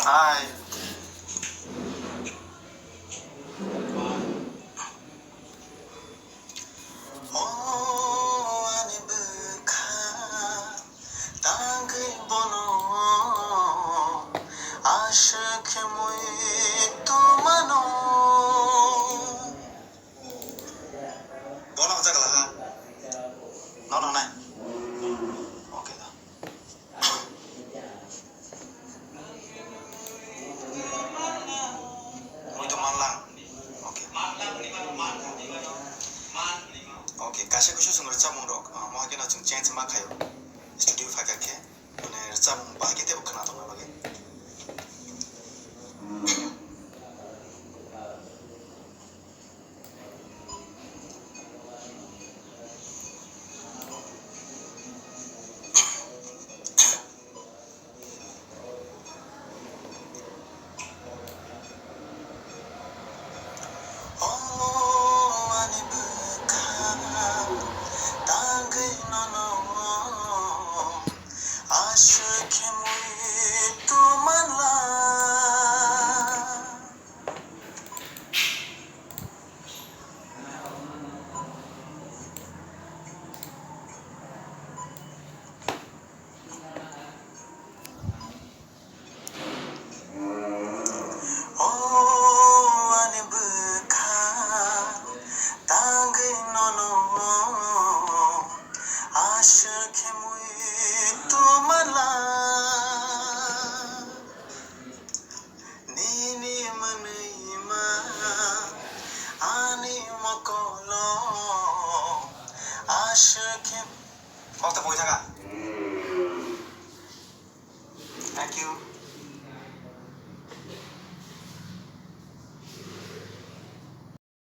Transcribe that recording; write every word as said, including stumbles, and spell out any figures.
Hi. O ani bwkha tangwi bono aswk khe mui tongmano. Bono hwnjak la ha. Nono nai. Okay da. Mui to manlang. Okay. Okay, kaisa kusu chwng rwchapmung rok, ah, mohai kheno chwng change ma khaio. Studio phaikha khe, mane rwchapmung bahai khe teibo khwna tongna bagwi. O ani bwkha tangwi nono aswk khe mui tongmala. O ani bwkha tangwi nono aswk khe mui tongmala. Nini mwnwi ma ani mokolo aswk khe. Kok ta boi thaka. Thank you.